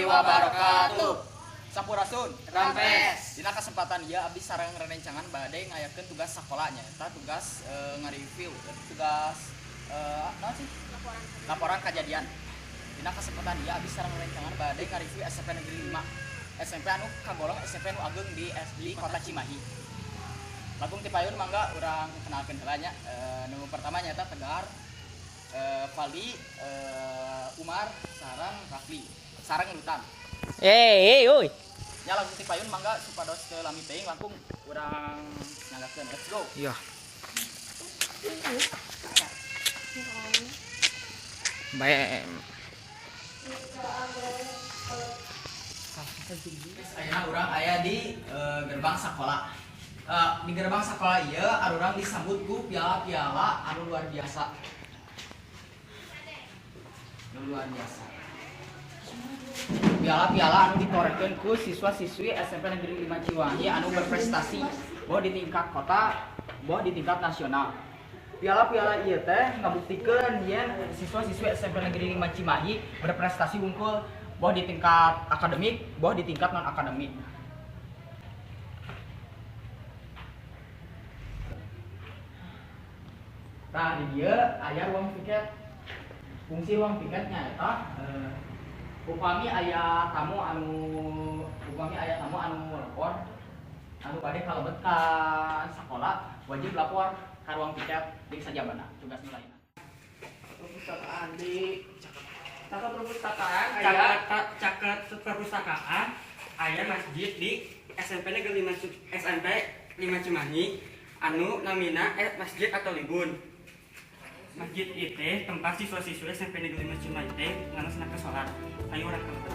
Wabarakatuh. Sampurasun. Rampes. Dina kesempatan ieu abdi sareng rencangan bade ngayakeun tugas sakolanya. Eta tugas ngareview, tugas naon sih? Laporan kejadian. Dina kesempatan ieu abdi sareng rencangan bade ngareview SMP Negeri 5. SMP anu kagolong SMP nu ageng di SD Kota Cimahi. Langkung ti payun mangga urang kenalkeun heula nya. Nu pertama nyaeta Tegar, Fali, Umar, sareng Rafli, sareng Lutan. Hey, oi. Nya langkung ti payun mangga supados teu lami teuing langkung urang nyanggakeun. Let's go. Iya. Bae. Ayeuna urang aya di gerbang sakola. Di gerbang sakola ieu arurang disambut ku piala-piala anu luar biasa. Anu luar biasa. Piala-piala anu ditorekeun ku siswa-siswi SMP Negeri 5 Cimahi anu berprestasi boh di tingkat kota, boh di tingkat nasional. Piala-piala ieu teh ngabuktikeun yen siswa-siswi SMP Negeri 5 Cimahi berprestasi wungkul boh di tingkat akademik, boh di tingkat non akademik. Nah, di dieu aya ruang piket. Fungsi ruang piket nyaeta upami aya tamu anu lapor anu bade kalebet ka sakola wajib lapor ka ruang piket di sajabana tugas nu lainna. Perpustakaan di caket perpustakaan aya caket perpustakaan aya masjid di SMP Negeri 5 SMP 5 Cimahi anu namina masjid atau libun. Masjid itu tempat siswa-siswi SMP Negeri 5 Cimahi teh ngalaksanakeun salat. Ayo urang kalebet.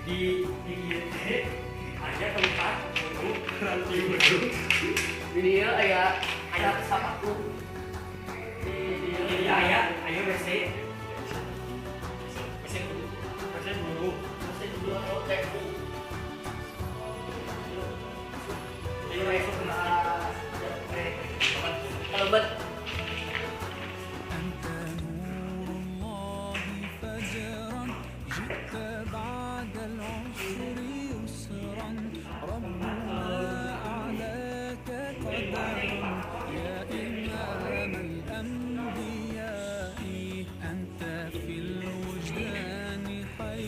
Di ieu teh aya tempat wudu, ranti wudu. Di dieu aya sepatu. Di dieu aya WC. WC guru. WC guru. WC guru atau TU. Ayo masuk ke masjid. Kalebet.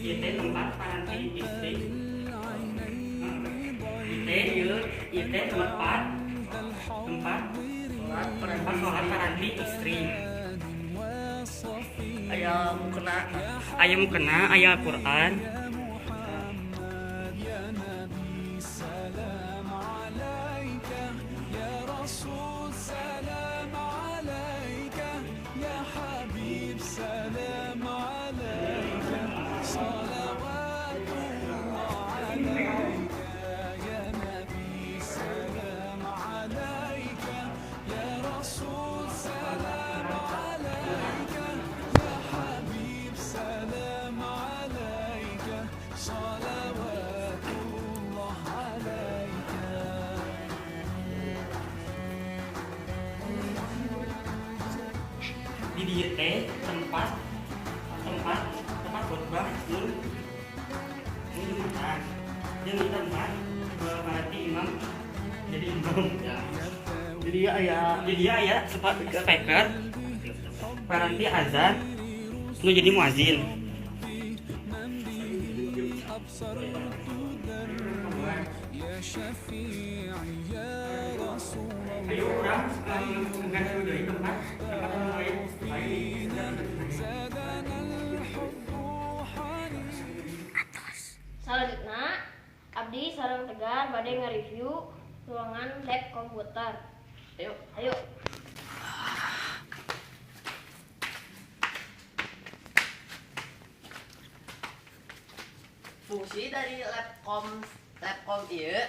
Itu tempat paranti istri. Itu tempat sholat paranti istri. Aya mukena, aya Al-Qur'an. Di dieu teh tempat khotbah mun jumatan. Jeung di tempat berarti imam jadi imam. Ya. Di dieu aya speaker paranti azan nu jadi muazin. Ayo urang mengganti deui tempat anu lain. Selanjutnya, abdi sareng Tegar bade nge-review ruangan lab komputer. Ayo. Ayo. Fungsi dari labkom ieu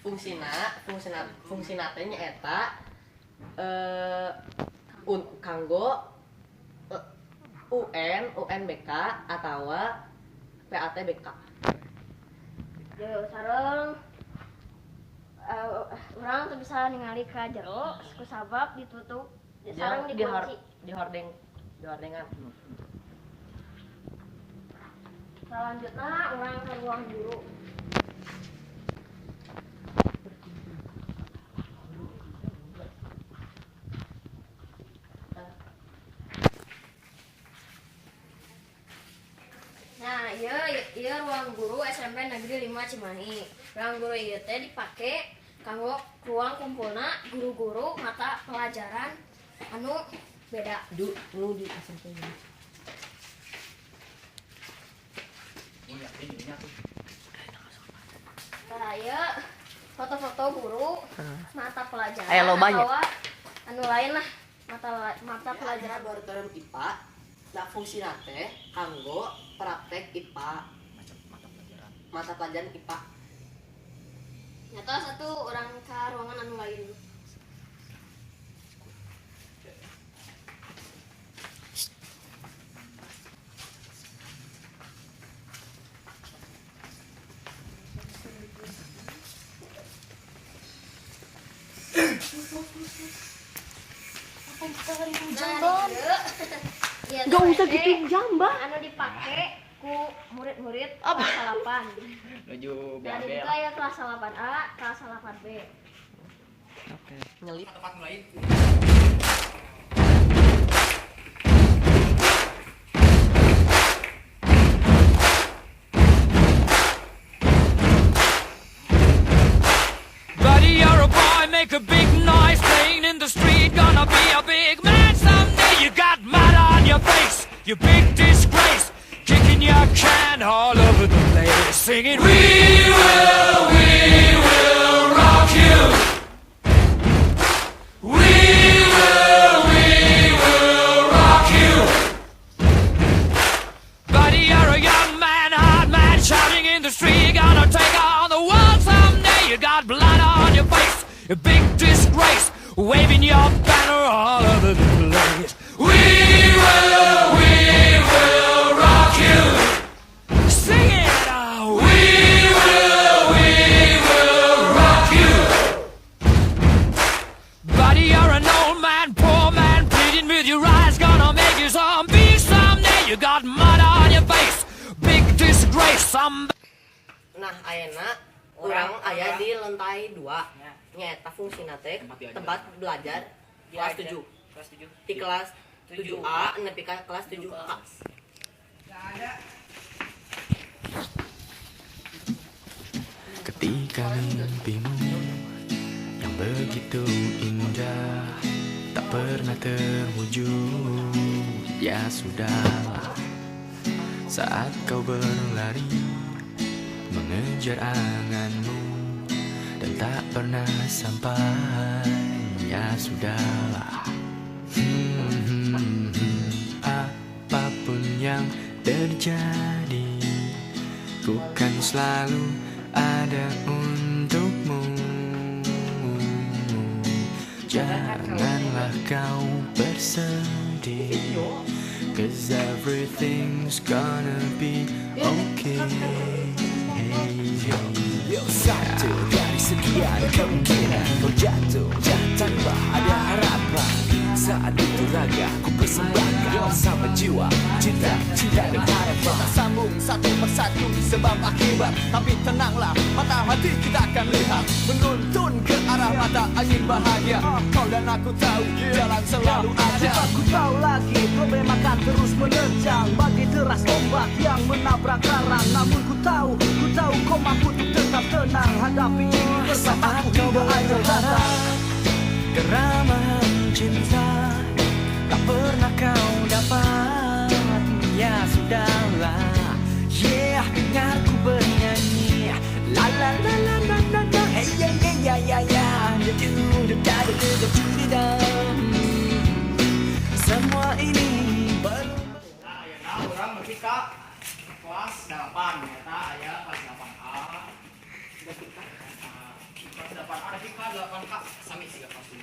fungsina teh nyaeta kanggo UN, UNBK atawa PATBK. Yo sareng urang teu bisa ningali ka jero kusabab ditutup sareng dikunci di hordeng Gorengan. Selanjutnya urang ke ruang guru. Nah, ieu ruang guru SMP Negeri 5 Cimahi. Ruang guru ieu teh dipake kanggo ruang kumpulna guru-guru mata pelajaran anu beda. Du, nu di SMP ini. Mun yakin nya tuh. Nah, ieu foto-foto guru mata pelajaran Aya loba nya. atau anu lain lah mata pelajaran. Laboratorium IPA. Nah, fungsina teh kanggo praktek IPA, Macam mata pelajaran. Mata pelajaran IPA. Nyata satu orang ke ruangan anu lain. Nah, ieu Gak usah teh gitu jamban. Anu dipake ku murid-murid kelas 8. Menuju Nah, BAB. di ditu aya kelas 8A, kelas 8B. Oke. Nyelip. Tempat lain. Buddy, you're a boy, make a big noise playing in the street. Gonna be a big man someday. You got mud on your face, you big disgrace. Kicking your can all over the place, singing, we will rock you. We will rock you. Buddy, you're a young man, hard man, shouting in the street. Gonna take on the world someday. You got blood on your face, a big disgrace, waving your banner all over the place. We will rock you. Sing it out. We will rock you. Buddy, you're an old man, poor man, pleading with your eyes, gonna make you zombie someday. You got mud on your face, big disgrace. Some Nah, ayeuna urang aya di lantai 2. Ya. Nyaeta fungsina teh Tempat diajar. Tempat belajar kelas 7. Kelas 7. Di kelas 7A nepi ka kelas 7K. Ada. Ketika mimpimu yang begitu indah tak pernah terwujud, ya sudahlah. Saat kau berlari mengejar anganmu dan tak pernah sampai, ya sudahlah. Apapun yang terjadi, ku kan selalu ada untukmu. Janganlah kau bersedih, 'cause everything's gonna be okay. Yo, satu dari sekian kemungkinan kau jatuh tanpa ada harapan. Saat itu raga ku persembahkan sama jiwa, cinta, cinta dan harapan. Kita sambung satu persatu sebab akibat. Tapi tenanglah, mata hati kita akan lihat, menuntun ke arah mata angin bahagia. Kau dan aku tahu jalan selalu ada. Aku tahu lagi problema kan terus menerjang bagai deras ombak yang menabrak karang. Namun ku tahu kau mampu untuk tetap tenang, hadapi ini bersamaku Saat kau hingga ajal datang. Berharap keramahan cinta tak pernah kau dapat, ya sudahlah. Yeah, dengar ku bernyanyi, la la la la la la la, hey yeah yeah yeah yeah yeah, du du du da du du du du da. Semua ini belum. Nah, ayeuna urang nepi ka kelas 8, eta aya kelas 8A. Nah, kelas 8A nepi ka 8K sami siga kelas 7.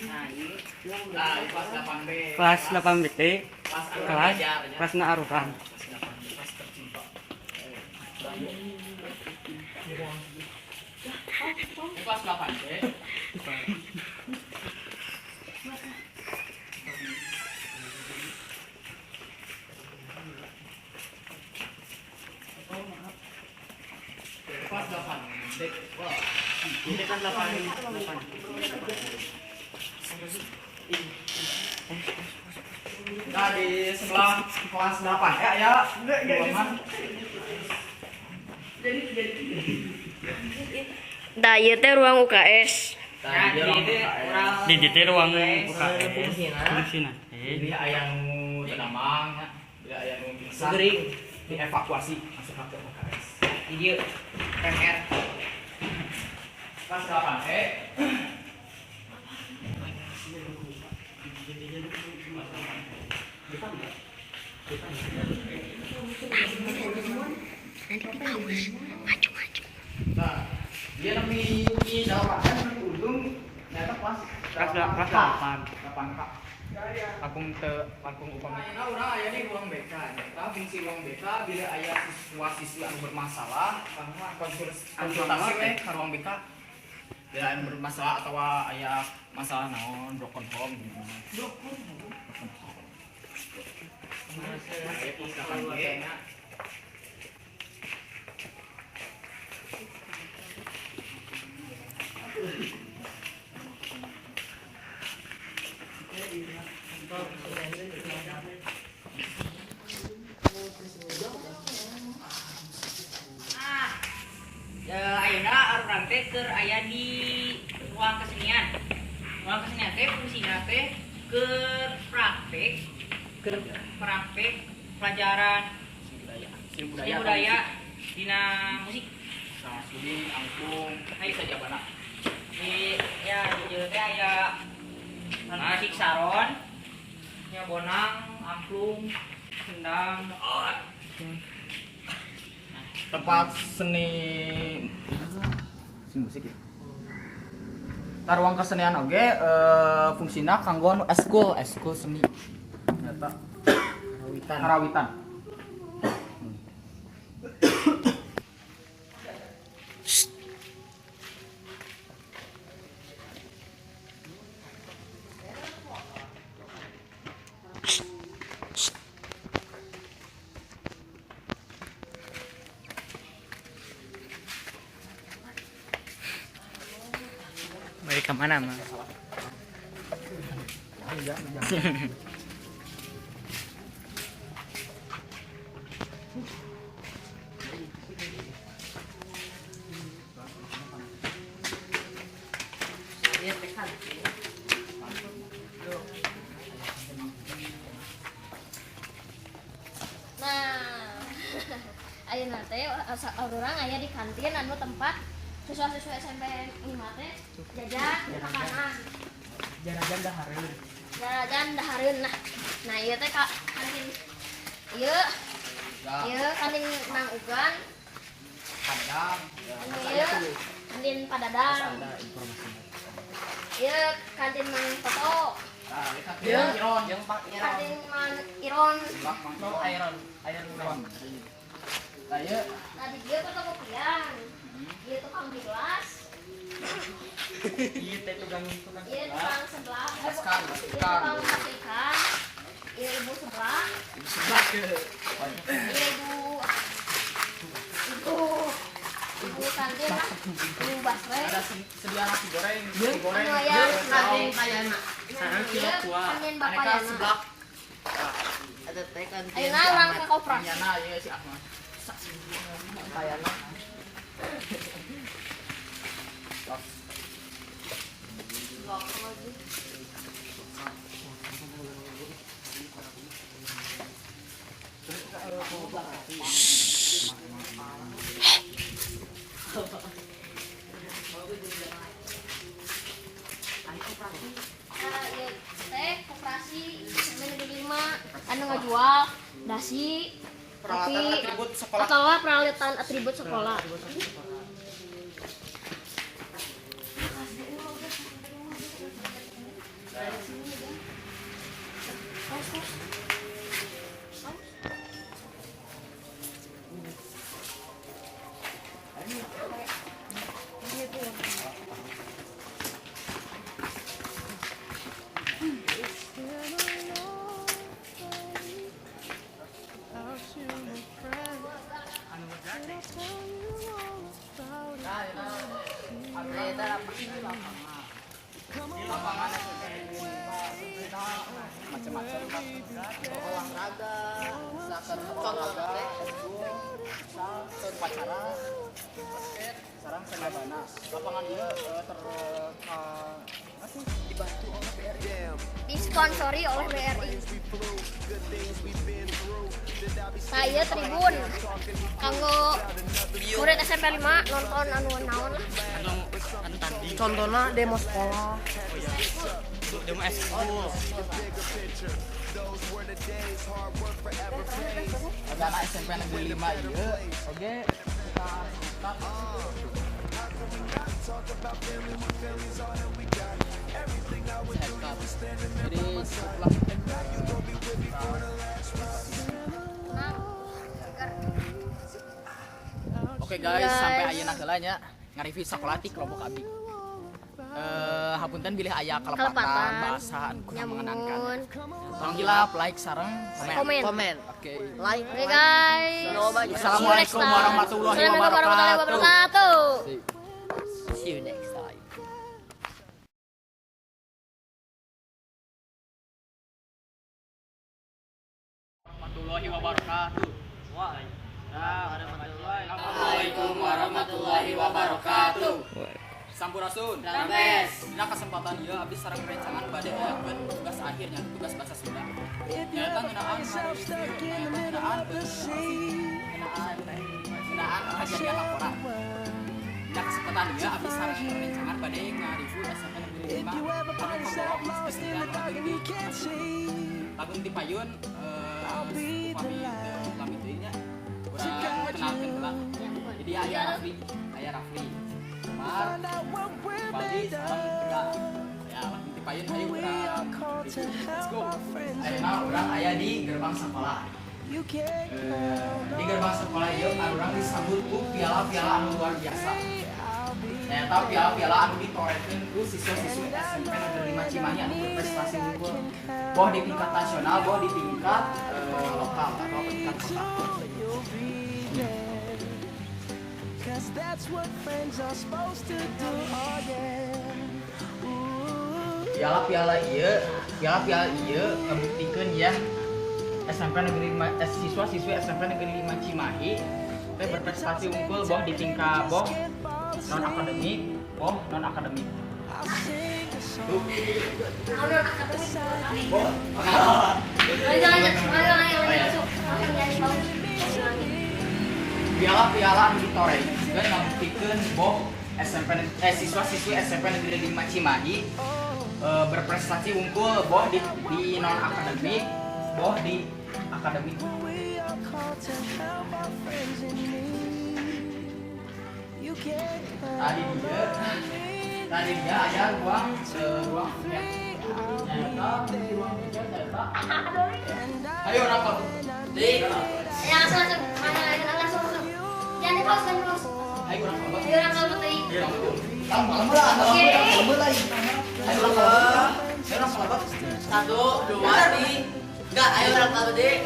Nah, ini Nah, di kelas 8B. Kelas 8B. Kelas anu Kelas belajar, ya. kelas na aruran. Kelas 8B, kelas tercinta. Ini kelas 8 C. Kelas 8 D. Wah. Ini kan 8. Nah, di sebelah kelas 8 ya, ya. Ruangan. Nah, ieu teh ruang UKS. Nah, Di dieu teh ruang UKS. Fungsina teh. Ini aya nu teu damang nya, bila aya nu pingsan dievakuasi masuk ke UKS. Di dieu PMR. Kelas 8 E. Nanti dikaus. Maju-maju. Nah, dia lebih di 8 di ujung nyata kelas Kelas 8. 8 K. Langkung teu langkung upami. Nah, urang aya di ruang BK. Nyata fungsi ruang BK bila aya siswa-siswi anu bermasalah, konsultasi we ka ruang BK. Bila aya bermasalah atau aya masalah naon, broken home gitu. Broken home. Aya kelas 8 G. Ayeuna urang teh keur aya di ruang kesenian. Ruang kesenian teh fungsina teh keur praktek pelajaran Seni seni budaya dina musik. Nah, suling, angklung, Ayo. sajabana. Di ya di dieu teh aya musik saron, nya bonang, angklung, kendang. Tempat seni seni musik ya. Tah ruang kesenian oge fungsina kanggo anu eskul, eskul seni. Nyata karawitan. Karawitan. Balik ke mana, Mang? Nah, ayeuna teh urang aya di kantin anu tempat siswa-siswa SMP 5 teh jajan makanan. Jarajan dahareun. Jajan dahareun. Nah, nah ieu teh ka kantin ieu. Ieu kantin Mang Ugan. Padang. Anu ieu kantin Padadang. Ada informasinya. Ieu kantin Mang Toto. Nah, ieu kantin Iron, Jeung Pak Iron. Kantin Mang Iron. Mang Toto Iron, Iron. Nah, ieu Tadi dia fotokopian. Ieu tukang gelas. Ieu teh tukang tukang Ieu tukang sebelah. Ikan, Ieu ikan. tukang sate ikan. Ieu ibu sebelah. Ibu sebelah ke. Ieu ibu ibu ibu kantin lah. Ibu Basre. Ada sedia nasi goreng, nasi goreng. Anu aya Kantin Payana. Ieu kantin Bapak Aneka Yana. seblak. Ada teh kantin. Ayeuna urang ke koperasi. Yana ieu si Ahmad. Payana. Nah, ieu teh koperasi SMP Negeri 5 anu ngajual dasi, Peralatan topi, atribut sekolah. atau peralatan atribut sekolah. lapangan. Di lapangan SMP macam-macam olahraga, misalkan olahraga, eskul, futsal, upacara, basket, sarang senabana. Lapangan ieu dibantu oleh BRI. Disponsori oleh BRI. Nah, ieu tribun kanggo murid SMP 5 nonton anu naon lah. Anu tanding. Contohnya demo sekolah. Oh iya. Demo eskul. Agama SMP Negeri 5 ieu oge kita jadi cukuplah. Oke guys, sampai ayeuna heula nya ngareview sakola ti kelompok abdi. Hapunten bilih aya kalepatan bahasa anu kurang mengenankan. Tong hilap like sareng komen. Oke. Like. Oke guys. Assalamualaikum warahmatullahi wabarakatuh. See you next time. Warahmatullahi wabarakatuh. Assalamualaikum warahmatullahi wabarakatuh. Sampurasun. Rampes. Dina kesempatan ieu abdi sareng rencangan bade ngayakeun tugas akhirnya, tugas bahasa Sunda. Nyaeta ngeunaan ngeunaan kejadian laporan. Dina kesempatan ieu abdi sareng rencangan bade ngareview SMP Negeri 5 anu kagolong lagun ti payun upami teu lami teuing nya urang kenalkeun heula. Jadi aya Rafli, Umar, Baldi, sareng Tegal. Ya, lagun ti payun ayo urang. Let's go. Ayeuna urang aya di gerbang sekolah. Di gerbang sekolah ieu urang disambut ku piala-piala anu luar biasa. Ternyata piala-piala anu ditorekeun ku siswa-siswi SMP Negeri 5 Cimahi anu berprestasi unggul. Boh di tingkat nasional, boh di tingkat lokal atau tingkat kota. Piala-piala ieu ngabuktikeun ya SMP Negeri 5, siswa-siswi SMP Negeri 5 Cimahi teh berprestasi unggul boh di tingkat boh non akademik, boh non akademik. Tuh. Boh. Piala-piala anu ditorekeun ngabuktikeun boh SMP siswa-siswi SMP Negeri 5 Cimahi berprestasi unggul boh di non akademik, boh di akademik. Tadi dia ada ruang tiket. Nyata ruang tiket eta. Ayo rapat. Ya, langsung. Langsung. Jangan di-pause, jangan di-pause. Ayo urang kalebet. Ayo urang kalebet teuing. Malam lah. Ayo urang kalebet. Ayo urang kalebet. 1, 2, 3. Enggak, ayo urang kalebet deui.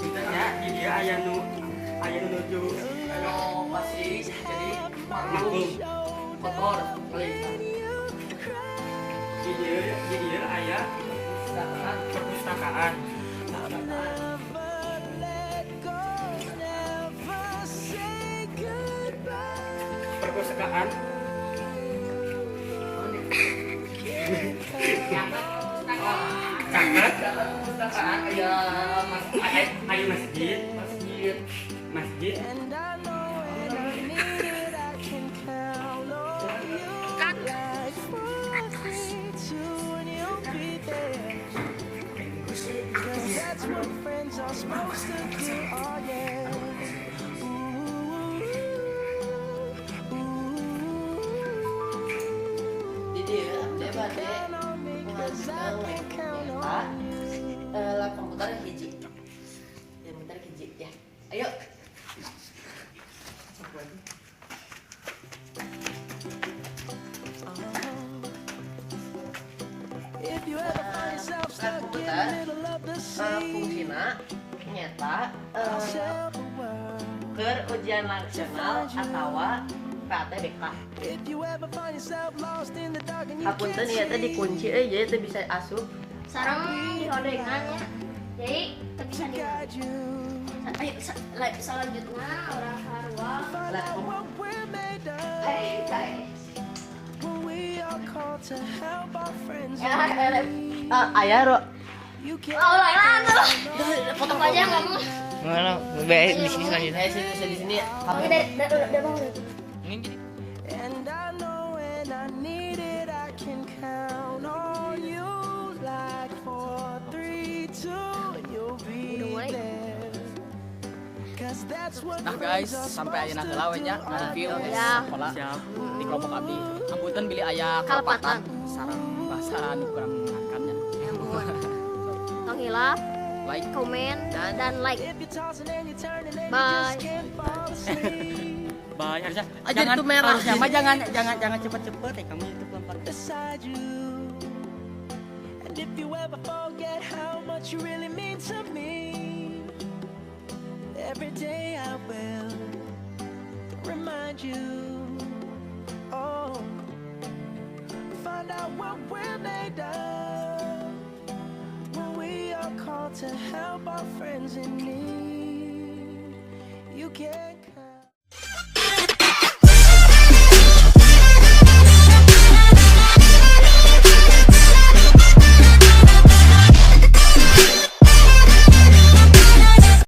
Intinya di dia aya nu nuju renovasi jadi manggung kotor kali. Di dieu aya perpustakaan. Perpustakaan. Caket perpustakaan aya aya masjid. Di dieu abdi bade mengajukan lab komputer hiji. Ya bentar hiji ya. Ayo. Lab komputer fungsina nyata Keur ujian nasional atawa PATBK. Hapunten ieu teh dikunci euy, jadi teu bisa asup. Sareng dihodengan nya. Jadi teu bisa ningali. Ayo selanjutnya urang ka ruang. Eh, guys. Ya, Aya ro. Oh, lah tuh. Potong aja ngomong. Mana? Be di sini selanjutnya. Eh, sini di sini. Oke, dari bang. Ini gini. And I know when I need it, I can count on you like 4, 3, 2, and you'll be there. Cause that's what Nah guys, sampai ayeuna heula we nya review Ya. sekolah di kelompok abdi. Hapunten bilih aya Kalepatan. kalepatan sareng bahasa anu kurang mengenakan nya. Tong hilap, Like, komen, dan like. if you're tossing and you're turning and you Bye. just can't fall asleep. Bye, harusnya Aja jangan itu merah. Harusnya mah jangan cepet-cepet ya kamu itu pelan-pelan. Beside you. And if you ever forget how much you really mean to me, every day I will remind you. Oh, find out what we're made of when we are called to help our friends in need. You can.